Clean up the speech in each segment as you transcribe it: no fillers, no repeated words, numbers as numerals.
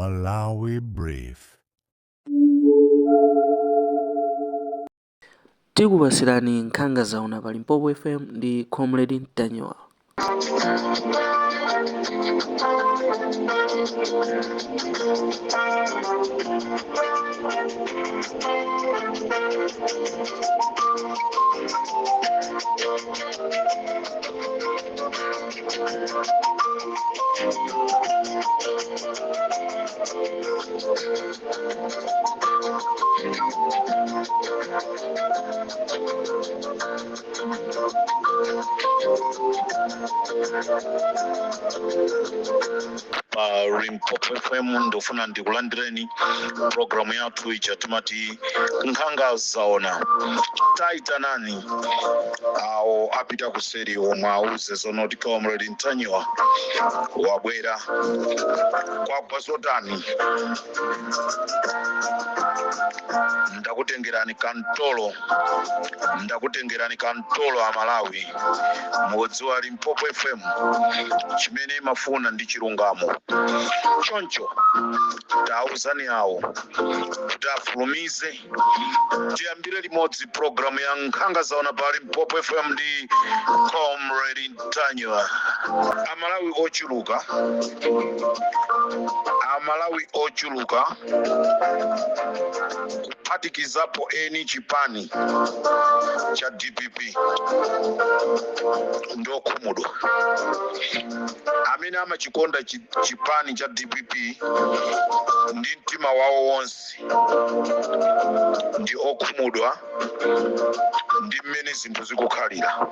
Malawi Brief. Tikupatsirani Nkhanga Zaona pa Limpopo FM ndi Comrade Ntanyiwa. Pa Limpopo FM ndofuna ndikulandireni programu yathu ija timati Nkhanga Zaona. Taitanani awo apita kuseri omwe auze zonoti Comrade Ntanyiwa wabwera. Kwagwa zotani? Ndakutengerani kantolo, ndakutengerani kantolo. Amalawi, mukudziwa Limpopo FM chimene imafuna ndi chilungamo. Choncho tauzani awo kuti afulumize, tiyambire limodzi programu ya Nkhanga Zaona pa Limpopo FM ndi Comrade Ntanyiwa. Amalawi ochuluka, Amalawi ochuluka, kuphatikizapo eni chipani cha DPP, ndokhumudwa. Amene amachikonda chipani cha DPP ndi mtima wawo wonse ndi okhumudwa ndi mmene zinthu zikukhalira.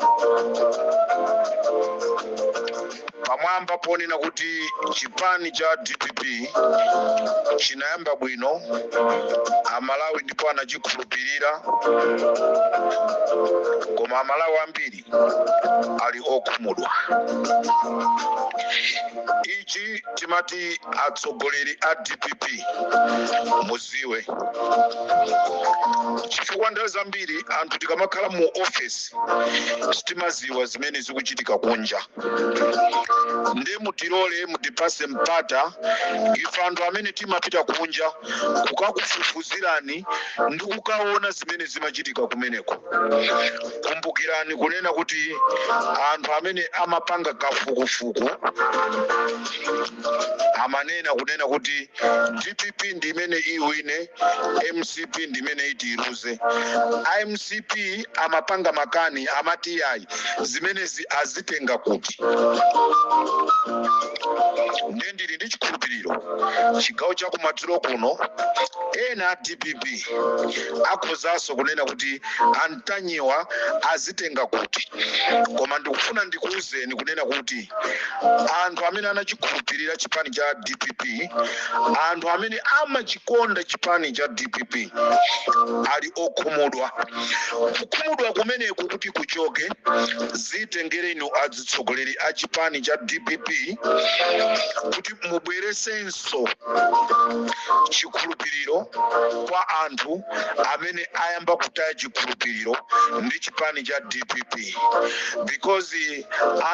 Pamwamba ponena kuti chipani cha DPP chinayamba bwino, Amalawi ndipo anachikhulupirira, koma Amalawi ambiri ali okhumudwa. Ichi timati atsogoleri a DPP muziwe, chifukwa nthawi zambiri anthu tikamakhala mu ofesi sitimaziwa zimene zikuchitika kunja. Nde mutilole, mutipase mpata ife anthu amene timapita kunja kukakufufuzirani ndi kukaona zimene zimachitika kumeneko. Kumbukirani kunena kuti anthu amene amapanga kafukufuku amanena kunena kuti DPP ndi imene iwine, MCP ndi imene iti iluze. IMCP amapanga makani, amati yayi, zimenezi azitenga kuti? Nde ndili ndi chikhulupiriro chigawo chakumadzulo kuno ena a DPP akhozanso kunena kuti Antanyiwa azitenga kuti. Koma ndikufuna ndikuwuzeni kunena kuti anthu amene anachikhulupirira chipani cha DPP, anthu amene amachikonda chipani cha DPP, ali okhumudwa. Kukhumudwa kumeneku kuti kuchoke, zitengere inu azitsogoleri a chipani cha DPP kuti mubweresenso chikhulupiriro kwa anthu amene ayamba kutaya chikhulupiriro ndi chipani cha DPP, because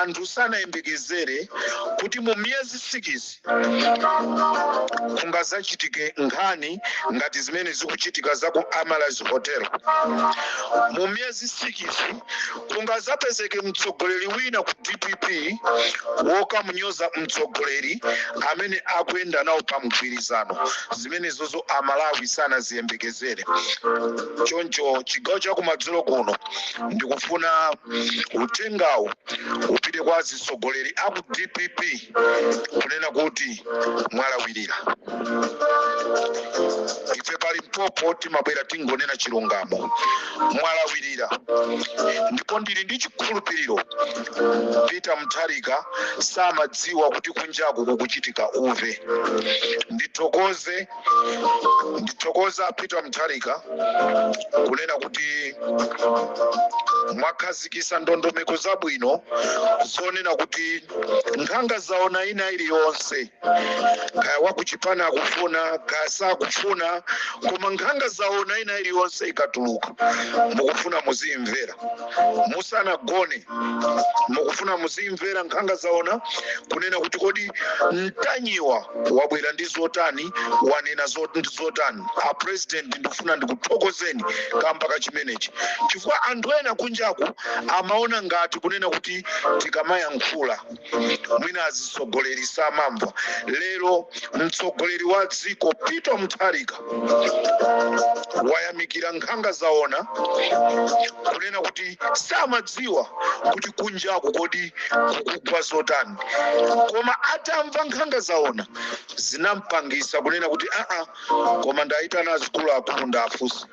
anthu sanayembekezere kuti mu miyezi 6 kungazachitike nkhani ngati zimene zikuchitika za ku Amaryllis Hotel. Mu miyezi 6 kungazapezeke mtsogoleri wina ku DPP wokamunyoza mtsogoleri amene akuyenda nawo pa mgwirizano. Zimenezozo Amalawi sanaziyembekezere. Choncho chigawo chakumadzulo kuno ndikufuna uthengawu upite kwa azitsogoleri aku DPP kunena kuti mwalawirira. Ife pa Limpopo timabwera tingonena chilungamo. Mwalawirira, ndipo ndili ndi chikhulupiriro Peter Mutharika samadziwa kuti kunjaku kukuchitika uve. Ndithokoza Peter Mutharika kunena kuti mwakhazikisa ndondomeko zabwino zonena kuti Nkhanga Zaona ina iliyonse, kaya wakuchipani akufuna kaya sakufuna, koma Nkhanga Zaona ina iliyonse ikatuluka, mukufuna muziyimvera musanagone, mukufuna muziyimvera Nkhanga Zaona, kunena kuti kodi Mtanyiwa wabwera ndi zotani, wanena ndi zotani. A President, ndikufuna ndikuthokozeni kamba ka chimenechi, chifukwa anthu ena kunjaku amaona ngati kunena kuti tikamayankhula mwina azitsogoleri samamva. Lero mtsogoleri wa dziko Peter Mutharika wayamikira Nkhanga Zaona, kunena kuti samadziwa kuti kunjaku kodi kukugwa zotani, koma atamva Nkhanga Zaona zinampangisa kunena kuti aa, koma ndayitana azikuluakulu, ndafunsa.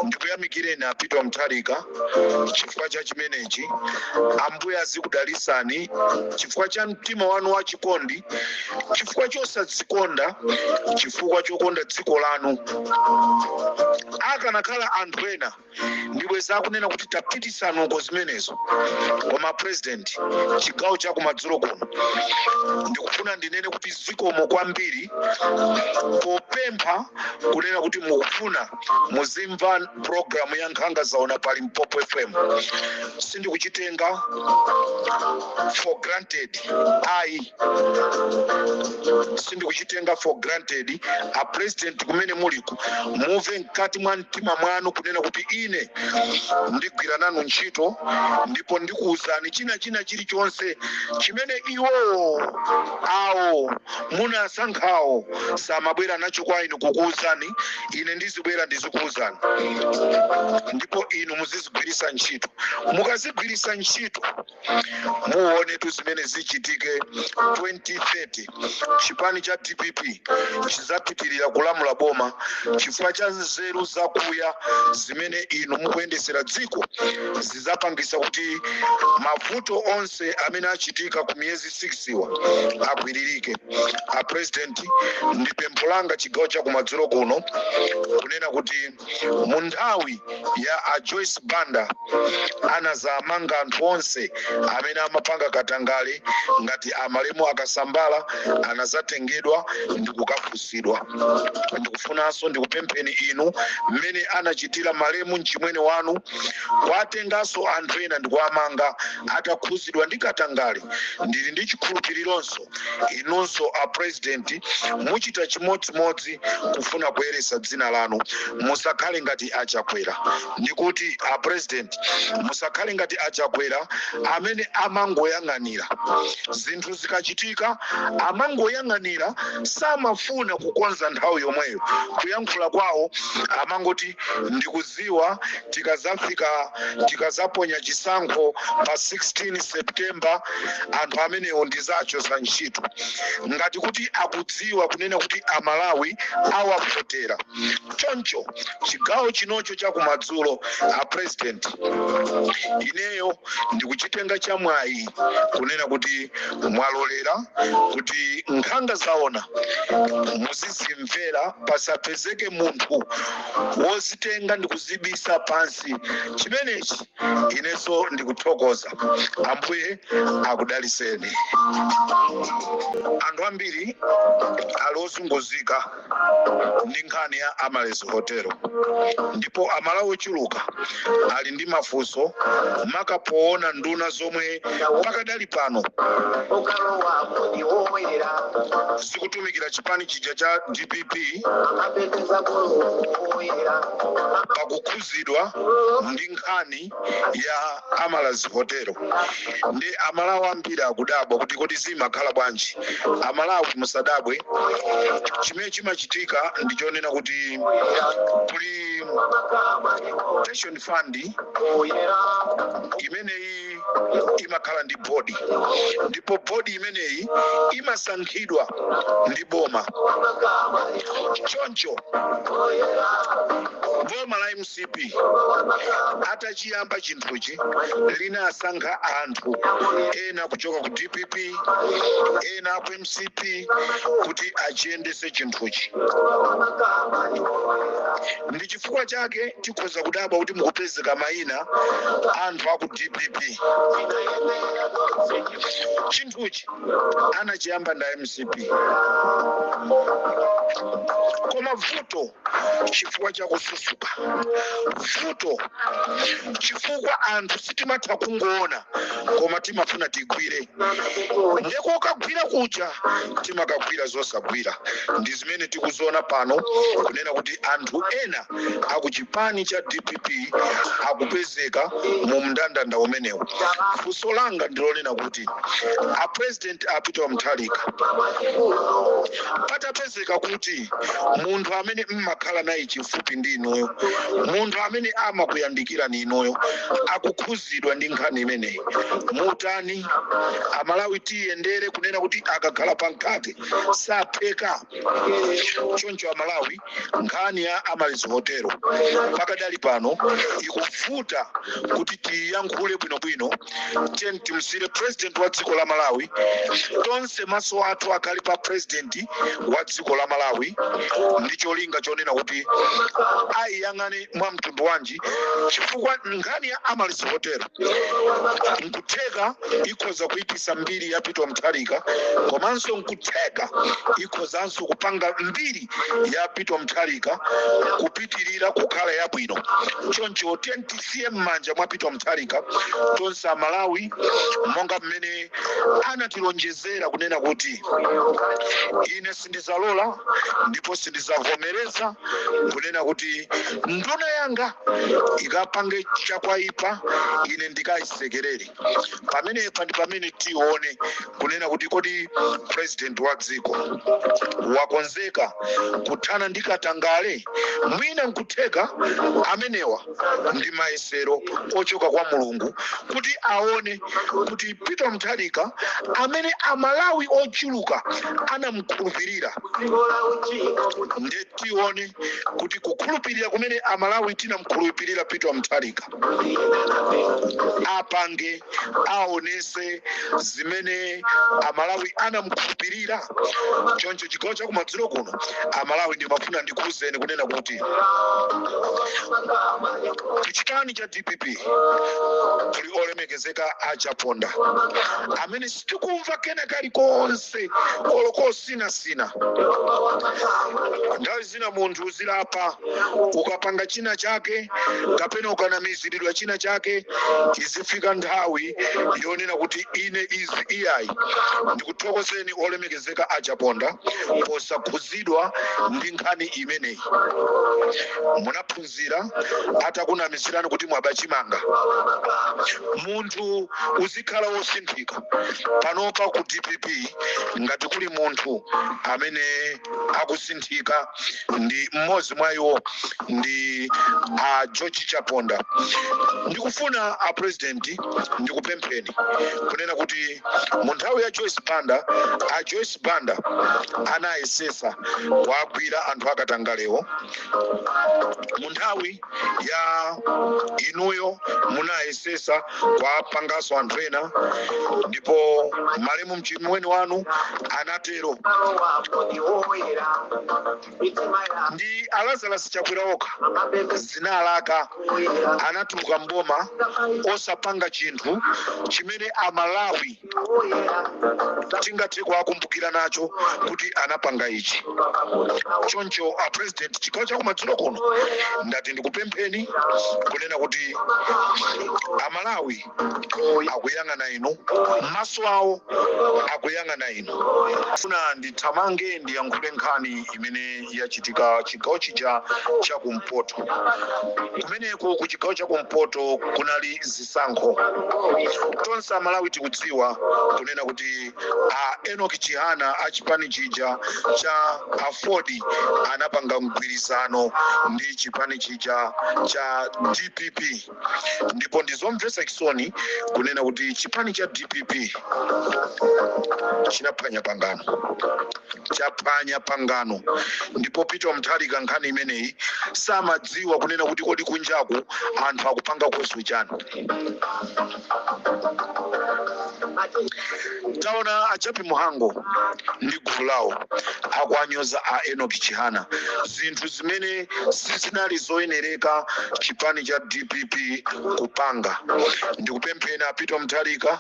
Ndikuyamikireni a Peter Mutharika chifukwa cha chimenechi. Ambuye azikudalisani chifukwa cha mtima wanu wachikondi, chifukwa chosadzikonda, chifukwa chokonda dziko lanu. Akanakhala anthu ena, ndibweza akunena kuti tapitisanuko zimenezo. Koma President, chigawo chakumadzulo kuno ndikufuna ndinene kuti zikomo kwambiri popempha kunena kuti mukufuna muzimva programu ya Nkhanga Zaona pa Limpopo FM. Sindikuchitenga for granted, ayi, sindikuchitenga for granted. A President, kumene muliku, muve mkati mwa mtima mwanu kunena kuti ine ndigwira nanu ntchito, ndipo ndikuwuzani china china chilichonse chimene iwowo awo munasankhawo samabwera nacho kwa inu kukuwuzani. Ine ndizibwera ndizikuwuzani, ndipo inu muzizigwirisa ntchito. Mukazigwirisa ntchito, muonetu zimene zichitike 2030. Chipani cha DPP chizapitirira kulamula boma chifukwa cha nzeru zakuya zimene inu mukuyendesera dziko. Zizapangisa kuti mavuto onse amene achitika ku miyezi 6 wa akwiririke. A President, ndi pempho langa chigawo cha kumadzulo kuno kunena kuti mu nthawi ya a Joyce Banda anazamanga anthu onse amene amapanga katangale, ngati amalemu Akasambala anazatengedwa ndi kukafusidwa. Ndikufunanso ndikupempheni inu, mmene anachitira malemu mchimwene wanu, kwatenganso anthu ena ndikuamanga atakhuzidwa ndi katangale, ndili ndi chikhulupirironso inunso a President muchita chimodzimodzi kufuna kuyeresa dzina lanu. Musakhale ngati Achakwera. Ndikuti a President, musakhale ngati Achakwera amene amangoyang'anira zinthu zikachitika, amangoyang'anira, samafuna kukonza nthawi yomweyo. Kuyankhula kwawo amangoti, "Ndikuziwa tikazafika, tikazaponya chisankho pa 16 September, anthu amenewo ndizachosa ntchito," ngati kuti akudziwa kunena kuti Amalawi awavotera. Choncho chigawo chinocho chakumadzulo, a President, ineyo ndikuchitenga chamwayi kunena kuti mwalolera kuti Nkhanga Zaona muzizimvera, pasapezeke munthu wozitenga ndikuzibisa pansi. Chimenechi inenso ndikuthokoza. Ambuye akudaliseni. Anthu ambiri ali ozunguzika ndi nkhani ya Amaryllis Hotel, ndipo Amalawi ochuluka ali ndi mafunso, maka poona nduna zomwe pakadali pano ukalowa ndi woyera zikutumikira chipani chija cha DPP amapeteza woyera pakukhuzidwa ndi nkhani ya Amaryllis Hotel. Ndi Amalawi ambiri akudabwa kuti kodi zimakhala bwanji? Amalawi, musadabwe. Chimene chimachitika ndichonena kuti kuli pension fund imeneyi imakhala ndi bodi, ndipo bodi imeneyi imasankhidwa ndi boma. Choncho boma la MCP atachiyamba chinthuchi, linasankha anthu ena kuchoka ku DPP, ena ku MCP, kuti achiyendese chinthuchi. Ndi chifukwa chake tikhoza kudabwa kuti mukupezeka mayina anthu aku DPP. Chinthuchi anachiyamba nda MCP, koma vuto chifukwa cha kususuka, vuto chifukwa anthu sitimatha kungoona koma timafuna tigwire, ndekokagwira kuja timakagwira zosagwira. Ndi zimene tikuziona pano, kunena kuti anthu ena akuchipani cha DPP akupezeka mu mndandanda umenewu. Funso langa ndilonena kuti a President a Peter Mutharika, patapezeka kuti munthu amene mmakhala naye chifupi ndi inuyo, munthu amene amakuyandikira ni inuyo, akukhuzidwa ndi nkhani imeneyi, mutani? Amalawi tiyendere kunena kuti akakhala pamkate sapheka. Choncho Amalawi, nkhani ya Amaryllis Hotel pakadali pano ikuvuta kuti tiyankhule bwinobwino. Tiyeni timsire President wa dziko la Malawi. Tonse maso athu akhale pa President wa dziko la Malawi ndi cholinga chonena kuti ayiyang'ane mwa mtundu wanji, chifukwa nkhani ya Amaryllis Hotel nkutheka ikhoza kuipisa mbiri ya Peter Mutharika, komanso nkutheka ikhozanso kupanga mbiri ya Peter Mutharika kupitirira kukhala yabwino. Choncho tiyeni tisiye m'manja mwa Peter Mutharika tonse Amalawi, monga mmene anatilonjezera kunena kuti ine sindizalola ndipo sindizavomereza kunena kuti nduna yanga ikapange chakwaipa, ine ndikayisekerere. Pamenepa ndi pamene tione kunena kuti kodi President wa dziko wakonzeka kuthana ndi katangale? Mwina nkutheka amenewa ndi mayesero ochoka kwa Mulungu kuti aone kuti Peter Mutharika amene Amalawi ochuluka anamukhulupirira, nde tione kuti kukhulupirira kumene Amalawi tinamkhulupirira Peter Mutharika apange, aonese zimene Amalawi anamukhulupirira. Choncho chigawo chakumadzulo kuno, Amalawi, ndimafuna ndikuwuzeni kunena kuti kuchipani cha DPP kuli olemekezeka a Chaponda amene sitikumva kena kalikonse olokosinasina. Nthawi zina munthu uzilapa ukapanga china chake kapena ukanamiziridwa china chake, izifika nthawi yonena kuti ine izi iyayi. Ndikuthokozeni olemekezeka a Chaponda posakhuzidwa ndi nkhani imeneyi. Munaphunzira atakunamizirani kuti mwaba chimanga. Munthu uzikhala wosinthika. Panopa ku DPP ngati kuli munthu amene akusinthika, ndi mmodzi mwa iwo ndi a George Chaponda. Ndikufuna a President ndikupempheni kunena kuti mu nthawi ya Joyce Banda, a Joyce Banda anayesesa kuagwira anthu akatangalewo. Mu nthawi ya inuyo munayesesa kuapanganso anthu ena, ndipo malemu mchimwene wanu anatero. Ndi a Lazarus Chakwera okha zinalaka, anatuluka mboma osapanga chinthu chimene Amalawi tingathe kuwakumbukira nacho kuti anapanga ichi. Choncho a President, chigawo chakumadzulo kuno ndati ndikupempheni kunena kuti Amalawi akuyang'ana inu, maso awo akuyang'ana inu. Funa ndithamange ndiyankhule nkhani imene yachitika chigawo chija chakumpoto. Kumeneko ku chigawo chakumpoto kunali zisankho. Tonse Amalawi tikudziwa kunena kuti a Enoch Chihana a chipani chija cha AFORD anapanga mgwirizano ndi chipani chija cha DPP, ndipo ndizomvetsa chisoni kunena kuti chipani cha DPP chinaphwanya pangano, chaphwanya pangano. Ndipo Peter Mutharika nkhani imeneyi samadziwa kunena kuti kodi kunjaku anthu akupanga koso chani. Taona a Jappie Mhango ndi gulu lawo akuanyoza a Enoch Chihana, zinthu zimene sizinali zoyenereka chipani cha DPP kupanga. Ndikupempheni a Peter Mutharika,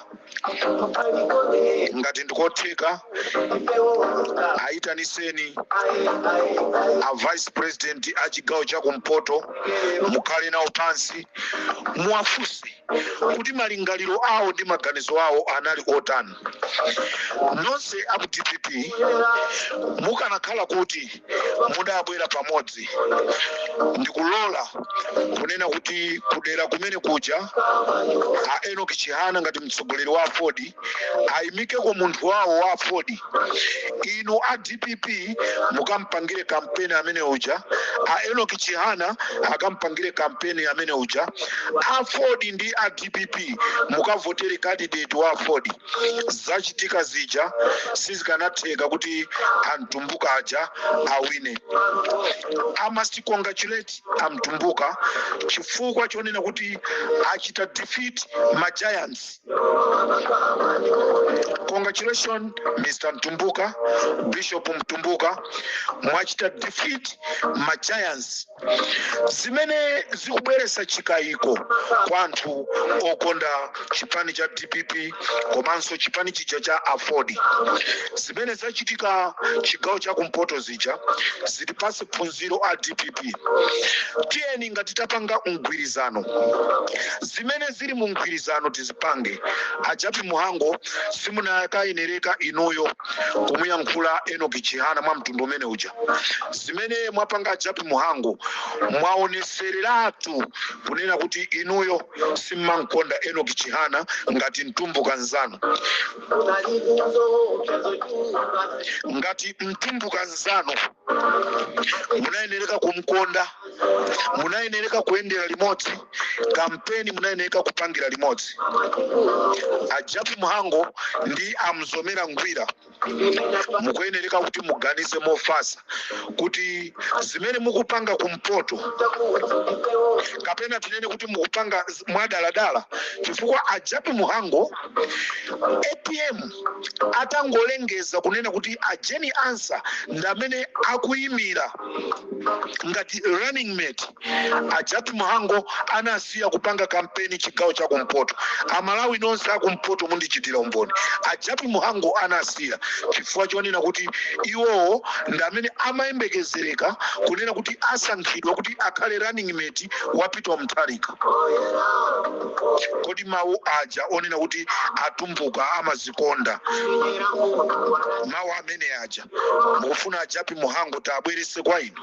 ngati ndikotheka, ayitaniseni a vice president a chigawo cha kumpoto, mukhale nawo pansi, muwafunse kuti malingaliro awo ndi maganizo awo anali otani. Nonse aku DPP mukanakhala kuti mudabwera pamodzi ndikulola kunena kuti kudera kumene kuja a Enoch Chihana ngati mtsogoleri wa AFORD ayimikeko munthu wawo wa AFORD, inu a DPP mukampangire kampeni amene uja, a Enoch Chihana akampangire kampeni amene uja, AFORD ndi a DPP mukavotere candidate wa AFORD, zachitika zija sizikanatheka kuti amtumbuka aja awine. I must congratulate amtumbuka chifukwa chonena kuti achita defeat ma giants. Congratulations, Mr Mtumbuka, Bishop Mtumbuka, mwachita defeat ma giants zimene zikubweretsa chikayiko kwa anthu okonda chipani cha DPP komanso chipani chija cha AFORD. Zimene zachitika chigawo cha kumpoto zija zitipase phunziro a DPP. Tiyeni, ngati tapanga mgwirizano, zimene zili mu mgwirizano tizipange. A Jappie Mhango, simunakayenereka inuyo kumuyankhula Enoch Chihana mwa mtundu umene uja. Zimene mwapanga a Jappie Mhango, mwaonesereratu kunena kuti inuyo simmankonda Enoch Chihana ngati mtumbuka nzanu. Ngati mtumbuka nzanu munayenereka kumkonda, munayenereka kuyendera limodzi kampeni, munayenereka kupangira limodzi. A Jappie Mhango ndi amzomera ngwira, mukuyenereka kuti muganize mofasa kuti zimene mukupanga kumpoto, kapena tinene kuti mukupanga mwadaladala, chifukwa a Jappie Mhango, APM atangolengeza kunena kuti a Jane Ansah ndi amene akuyimira ngati running mate, a Jappie Mhango anasiya kupanga kampeni chigawo cha kumpoto. Amalawi nonse akumpoto mundichitira umboni, a Jappie Mhango anasiya chifukwa chonena kuti iwowo ndi amene amayembekezereka kunena kuti asankhidwa kuti akhale running mate wa Peter Mutharika. Kodi mawu aja onena kuti atumbuka amazikonda, mawu amene aja mukufuna a Jappie Mhango tabwerese kwa inu?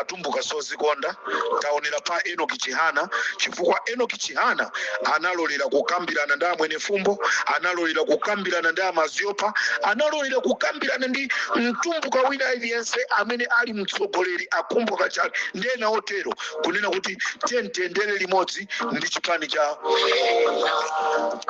Atumbuka sozikonda, taonera pa Enoch Chihana, chifukwa Enoch Chihana analolera kukambirana ndi amwene fumbo, analolera kukambirana ndi amaziopa, analolera kukambirana ndi mtumbuka wina aliyense amene ali mtsogoleri, akhumbo kachali ndi ena otero, kunena kuti tiye tiyendere limodzi ndi chipani cha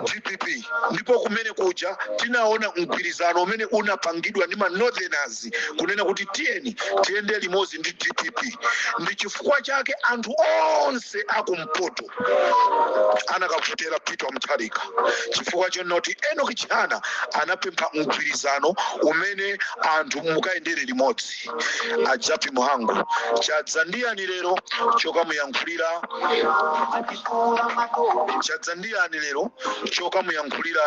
DPP. Ndipo kumene kuja tinaona mgwirizano umene unapangidwa ndi ma northerners kunena kuti tiyeni tiyende limodzi ndi DPP. Ndi chifukwa chake anthu onse akumpoto anakavotera Peter Mutharika, chifukwa chonoti Enoch Chihana anapempha mgwirizano umene anthu mukayendere limodzi. A Jappie Mhango, chadzandiyani lero chokamuyankhulira, chadzandiyani lero chokamuyankhulira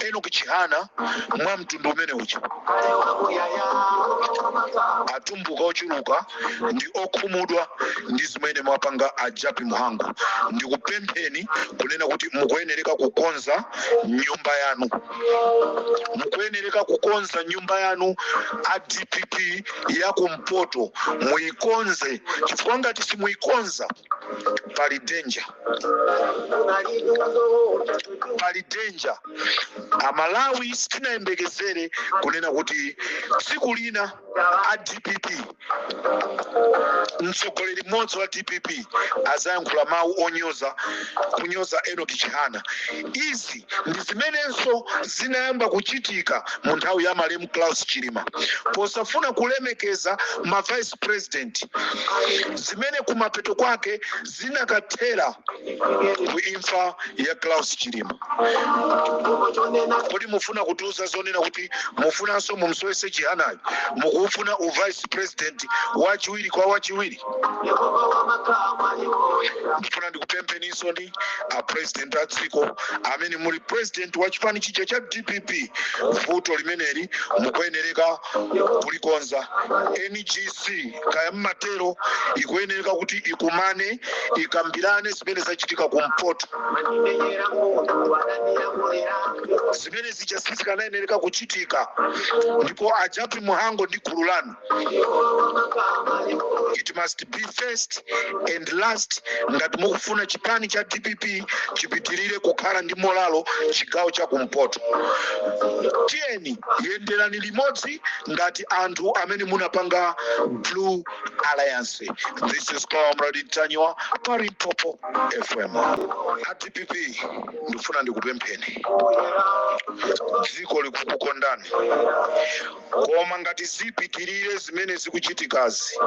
Enoch Chihana mwa mtundu umene uja? Atumbuka ochuluka ndi okhumudwa ndi zimene mwapanga a Jappie Mhango. Ndikupempheni kunena kuti mukuyenereka kukonza nyumba yanu, mukuyenereka kukonza nyumba yanu a DPP ya kumpoto, muikonze, chifukwa ngati simuikonza pali danger, pali danger. Amalawi sitinayembekezere kunena kuti tsiku lina A DPP, mtsogoleri mmodzi wa DPP azayankhula mawu onyoza, kunyoza Enoch Chihana. Izi ndi zimenenso zinayamba kuchitika mu nthawi ya malemu Klaus Chilima, posafuna kulemekeza ma vice president, zimene kumapeto kwake zinakathera ku imfa ya Klaus Chilima. Kodi mufuna kutiuza zonena kuti mufunanso mumsowese Chihanayo? Mukufuna u vice president wachiwiri kwa wachiwiri? Ndifuna ndikupempheninso ndi a president a dziko amene muli president wa chipani chija cha DPP, vuto limeneli mukuyenereka kulikonza. NGC kaya mmatero, ikuyenereka kuti ikumane, ikambirane zimene zachitika kumpoto. Zimene zija sizikanayenereka kuchitika, ndipo a Jappie Mhango ndi gulu lanu, it must be first and last ngati mukufuna chipani cha DPP chipitirire kukhala ndi morale chigawo cha kumpoto. Tiyeni yenderani limodzi ngati anthu amene munapanga Blue Alliance. This is Comrade Ntanyiwa pa Limpopo FM. A DPP, ndikufuna ndikupempheni, dziko likukukondani, koma ngati zipitirire zimene zikuchitikazi,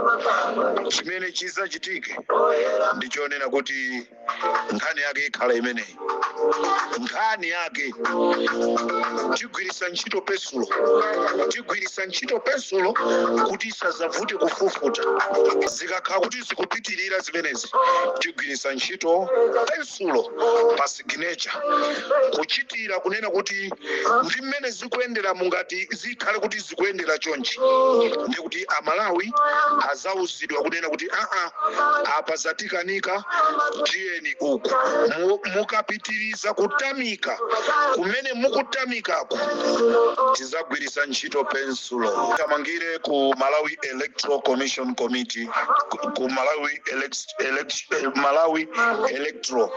chimene chizachitike ndichonena kuti nkhani yake ikhala imeneyi. Nkhani yake tigwirisa ntchito pesulo, tigwirisa ntchito pesulo kuti isazavute kufufuta. Zikakhala kuti zikupitirira zimenezi, tigwirisa ntchito pesulo pa signature, kuchitira kunena kuti ndi mmene zikuyendera. Mungati zikhale kuti zikuyendera chonchi, ndi kuti Amalawi azauzidwa kunena kuti aa, apa zatikanika, tiyeni uku. Mukapitiriza kutamika kumene mukutamikako, tizagwirisa ntchito pensulo. Tamangire ku Malawi Electoral Commission Committee, ku Malawi, Elect, Elect, Malawi Electoral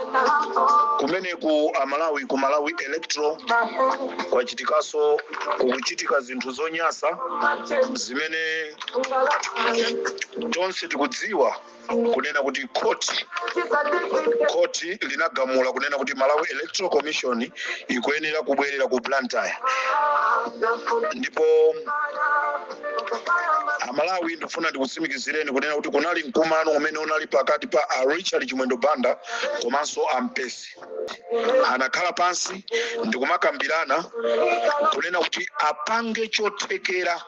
kumene ku Amalawi, ku Malawi Electoral kwachitikaso, kukuchitika zinthu zonyasa zimene tonse tikudziwa kunena kuti khoti linagamula kunena kuti Malawi Electoral Commission ikuyenera kubwerera ku Blantyre. Ndipo Amalawi, ndifuna ndikutsimikizireni kunena kuti kunali mkumano umene unali pakati pa a Richard Chimwendo Banda komanso ampesi. Anakhala pansi ndikumakambirana kunena kuti apange chothekera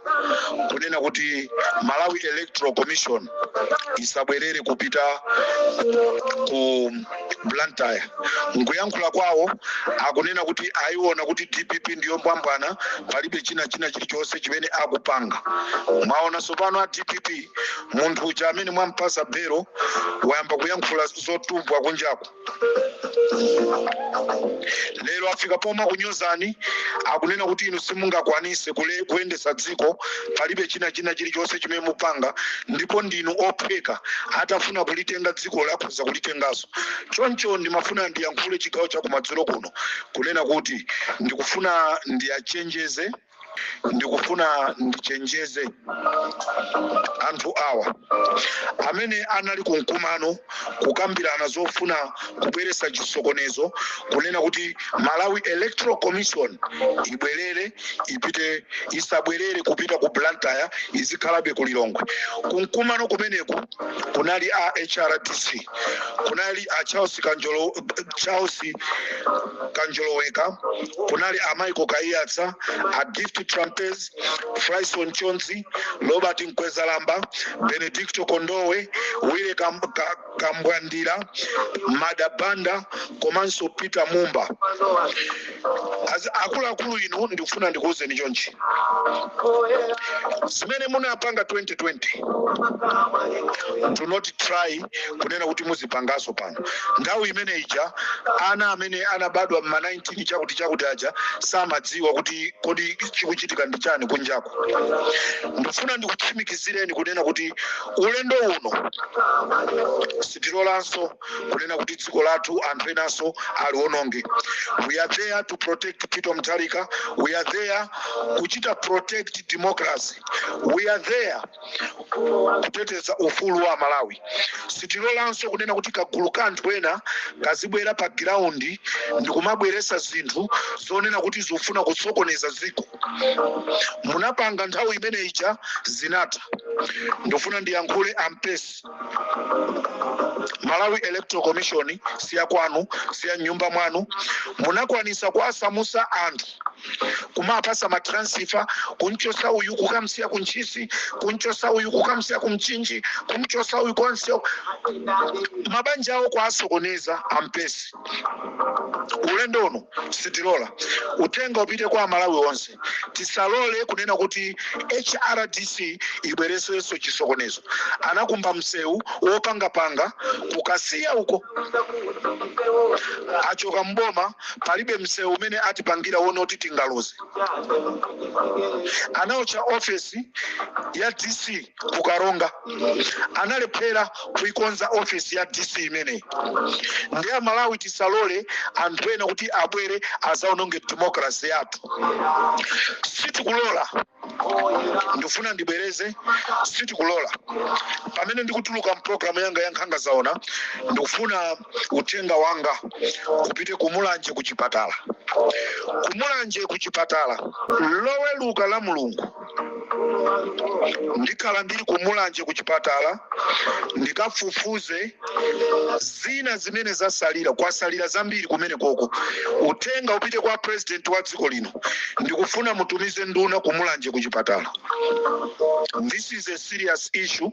kunena kuti Malawi Electoral Commission isabwerere kupita ku Blantyre. Nkuyankhula kwawo akunena kuti ayiona kuti DPP ndiyo mbwambwana, palibe china chilichonse chimene akupanga. Mwaona tsopano a DPP, munthu uja amene mwampasa belo wayamba kuyankhula zotumbwa kunjaku. Lero afika poma kunyozani, akunena kuti inu simungakwanise kuyendesa dziko, palibe china chilichonse chimene mupanga, ndipo ndinu ophweka, atafuna kulitenga dziko lakhoza kulitenganso. Choncho ndimafuna ndiyankhule chigawo chakumadzulo kuno kunena kuti ndikufuna ndiyachenjeze, ndikufuna ndichenjeze anthu awa amene anali kumkumano kukambirana zofuna kubweretsa chisokonezo, kunena kuti Malawi Electoral Commission ibwerere ipite, isabwerere kupita ku Blantyre, izikhalabe ku Lilongwe. Kumkumano kumeneku kunali a HRDC, kunali a Charles Kanjolo, Charles Kanjoloweka, kunali a Michael Kaiyatsa, a Gift Trapence, Fryson Chonzi, Robert Mkwezalamba, Benedicto Kondowe, Wile Kambwandira, Madabanda komanso Peter Mumba. Akuluakulu inu, ndikufuna ndikuwuzeni chonchi: zimene munapanga 2020, do not try kunena kuti muzipangaso pano. Nthawi imene ija ana amene anabadwa mma 19 chakuti chakuti aja samadziwa kuti kodi chikuchitika ndi chani kunjaku. Ndikufuna ndikutsimikizireni kunena kuti ulendo uno sitilolanso kunena kuti dziko lathu anthu enanso aliwononge. We are there. to protect Peter Mutharika. We are there kuchita protect democracy. We are there kuteteza ufulu wa Malawi. Sitilolanso kunena kuti kagulu ka anthu ena kazibwera pa ground ndikumabweresa zinthu zonena kuti zikufuna kusokoneza dziko. Munapanga nthawi imene ija, zinatha. Ndifuna ndiyankhule ampesi. Malawi Electoral Commission siya kwanu, siya nyumba mwanu. Munakwanisa kuwasamusa anthu, kumapasa ma transfer, kunchosa uyu kukamsiya kuNtchisi, kunchosa uyu kukamsiya kuMchinji, kumchosa uyu kukamsiya mabanja awo, kwasokoneza. Ampesi, ulendo uno sitilola. Uthenga upite kwa Amalawi onse: tisalole kunena kuti HRDC ibweresenso chisokonezo. Anakumba msewu wopangapanga kukasiya uko, achoka mboma, palibe msewu umene atipangira wone kuti tingaloze. Anaotcha ofesi ya DC kuKaronga, analephera kuikonza ofesi ya DC imeneyi. Ndi Amalawi, tisalole anthu ena kuti abwere azaononge democracy yathu. Sitikulola. Ndifuna ndibwereze, sitikulola. Pamene ndikutuluka mpulogalamu yanga ya Nkhanga Zaona, ndikufuna uthenga wanga kupite kuMulanje kuchipatala. KuMulanje kuchipatala, Loweluka la Mulungu ndikhala ndili kuMulanje kuchipatala, ndikafufuze zina zimene zasalira. Kwasalira zambiri kumene koko. Uthenga upite kwa President wa dziko lino: ndikufuna mutumize nduna kuMulanje kuchipatala. This is a serious issue.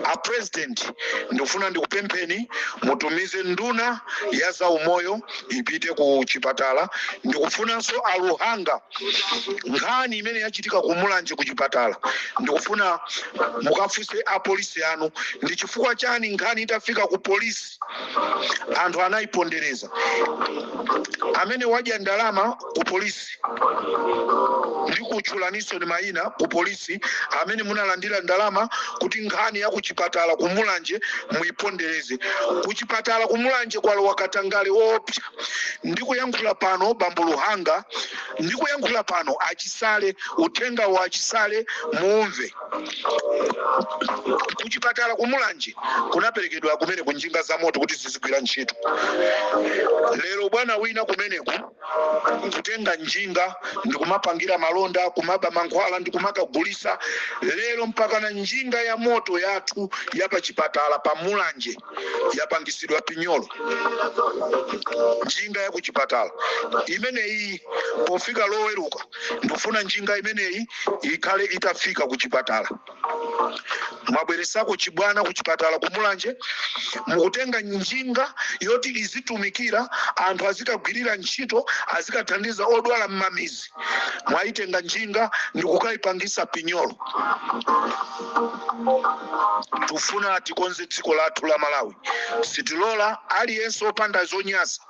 A President, ndikufuna ndikupempheni mutumize nduna ya zaumoyo ipite ku chipatala. Ndikufunanso aLuhanga, nkhani imene yachitika kuMulanje kuchipatala, ndikufuna mukafunse apolisi anu ndi chifukwa chani nkhani itafika ku polisi anthu anayipondereza. Amene wadya ndalama ku polisi, ndikutchulaninso ni mayina ku polisi amene munalandira ndalama kuti nkhani ya kuchipatala kuMulanje muyipondereze. Kuchipatala kuMulanje kwalowa katangale woopsa. Ndikuyankhula pano, bambo Luhanga, ndikuyankhula pano, aChisale, uthenga wa aChisale mumve. Kuchipatala kuMulanje kunaperekedwa kumene kunjinga za moto kuti zizigwira ntchito. Lero bwana wina kumeneku kutenga njinga ndikumapangira malonda, kumaba mankhwala ndikumakagulisa. Lero mpaka na njinga ya moto yathu ya pachipatala pa Mulanje yapangisidwa pinyolo. Njinga ya kuchipatala imeneyi, pofika Loweruka ndikufuna njinga imeneyi ikhale itafika kuchipatala. Mwabweresako chibwana kuchipatala kuMulanje, mukutenga njinga yoti izitumikira anthu, azikagwirira ntchito, azikathandiza odwala m'mamizi, mwayitenga njinga ndikukayipangisa pinyolo. Tufuna tikonze dziko lathu la Malawi. Sitilola aliyense opanda zonyasa.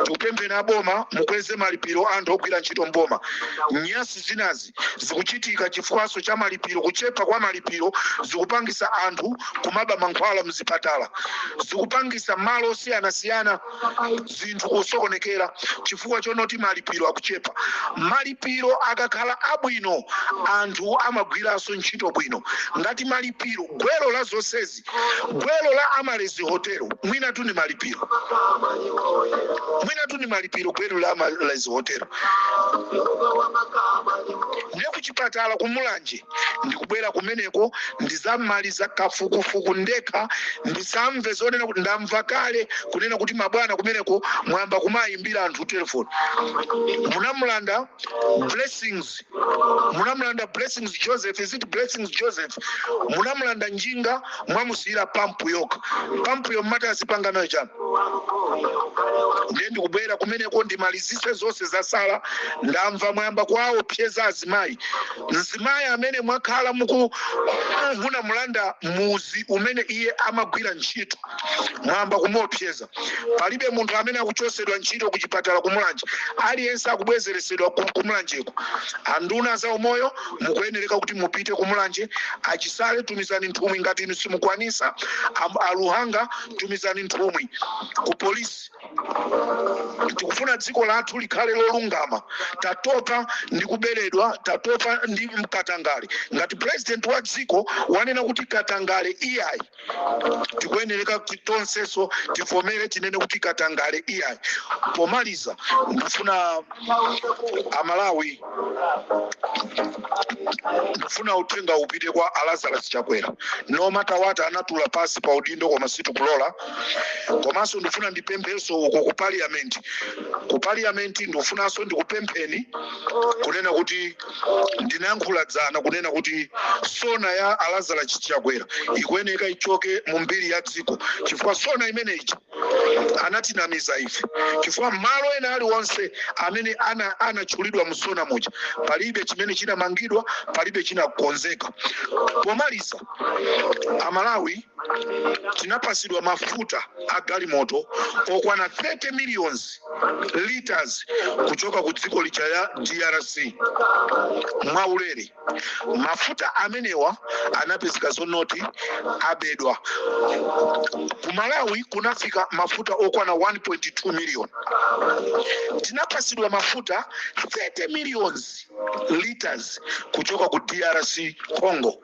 Tikupempheni aboma mukweze malipiro anthu ogwira ntchito mboma. Nyasi zinazi zikuchitika chifukwaso cha malipiro, kuchepa kwa malipiro zikupangisa anthu kumaba mankhwala mzipatala, zikupangisa malo osiyanasiyana zinthu kusokonekera chifukwa chonoti malipiro akuchepa. Malipiro akakhala abwino, anthu amagwiranso ntchito bwino. Ngati malipiro, gwero la zonsezi, gwero la Amarezi Hotel, mwina tu ni malipiro, mwina tu ni malipiro, gwero la Amarezi Hotel. Ndiye kuchipatala kuMulanje ndikubwera kumeneko, ndizamaliza kafukufuku ndekha. Ndisamve zonena kuti ndamva kale kunena kuti mabwana kumeneko mwamba kumayimbira anthu telefoni. Munamulanda Blessings, munamulanda Blessings Joseph, is it Blessings Joseph? Munamulanda njinga, mwamusiyira pampu yokha. Pampu yo mmati azipanga nayo chani? Ndiye ndikubwera kumeneko ndimalizise zonse zasala. Ndamva mwayamba kwaopseza azimayi. Mzimayi amene mwakhala muku munamulanda muzi umene iye amagwira ntchito, mwamba kumuopseza. Palibe munthu amene akuchosedwa ntchito kuchipatala kuMulanje, aliyense akubwezeresedwa kuMulanjeko. Anduna za umoyo mukuyenereka kuti mupite kuMulanje. AChisale, tumizani nthumwi ngati inu simukwanisa. ALuhanga, tumizani nthumwi. Ku polisi, tikufuna dziko lathu likhale lolungama. Tatopa ndi kuberedwa, tatopa ndi mkatangale. Ngati president wa dziko wanena kuti katangale iyayi, tikuyenereka kuti tonsenso tivomere, tinene kuti katangale iyayi. Pomaliza, ndifuna Amalawi, ndifuna uthenga upite kwa Alazarus Chakwera. No matter what, anatula pasi pa udindo, koma sitikulola. Komanso ndifuna ndipemphenso uko ku parliament. Ku parliament ndikufunanso ndikupempheni kunena kuti ndinayankhula dzana kunena kuti SONA ya Alazarus Chakwera ikuyeneka ichoke mu mbiri ya dziko, chifukwa SONA imeneyi anatinamiza ife, chifukwa malo ena aliwonse amene anatchulidwa mu SONA muja palibe chimene chinamangidwa, palibe chinakonzeka. Pomaliza, Amalawi, tinapasidwa mafuta a galimoto okwana 30 millions liters kuchoka ku dziko lija ya DRC mwaulere. Mafuta amenewa anapezeka zonoti abedwa. Ku Malawi kunafika mafuta okwana 1.2 million. Tinapasidwa mafuta 30 millions liters kuchoka ku DRC Congo.